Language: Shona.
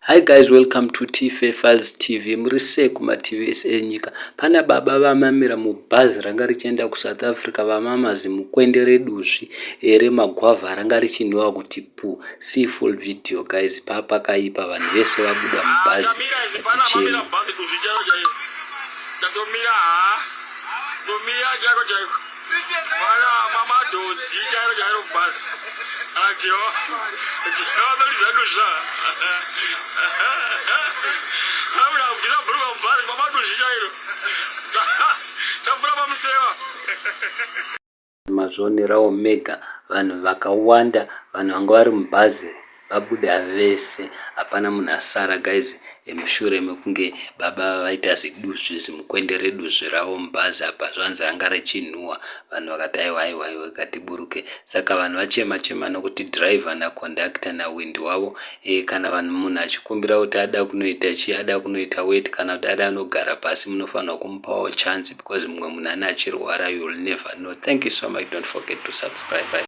Hi guys, welcome to Tfa Files TV. Muri sei kumativi ese enyika? Pana baba vamamira mubhazi ranga richienda kuSouth Africa, vamama zimukwende reduzvi remagwavha ranga richinhuwa kuti pu. See full video guys. Papakaipa, vanhu vese vabuda mubhazi vachichema. Tatomira ha, tomira chaiko chaiko, vana mamadhodzi chairo chairo bhazi ajewa jewa duzva amuna kubvisa bhuruka mubhazi mamaduzvi chairo tapfura pamuseva. Mazvionerawo mega, vanhu vakawanda, vanhu vanga vari mubhazi vabuda vese, hapana munhu asara guys, mushure mekunge baba vaita ziduzvi, zimukwende reduzvi ravo mubhazi. Apa zvanzi ranga richinhuhwa, vanhu vakati aiwa, aiwa, aiwa, katiburuke. Saka vanhu vachema chema nokuti dhiraivha nakondakta nawindi wavo kana vanhu munhu achikumbira kuti ada kunoita chii, ada kunoita weti kana kuti ada anogara pasi, munofanirwa kumupawo chance because mumwe munhu ane achirwara, you will never know. Thank you so much, don't forget to subscribe. Bye.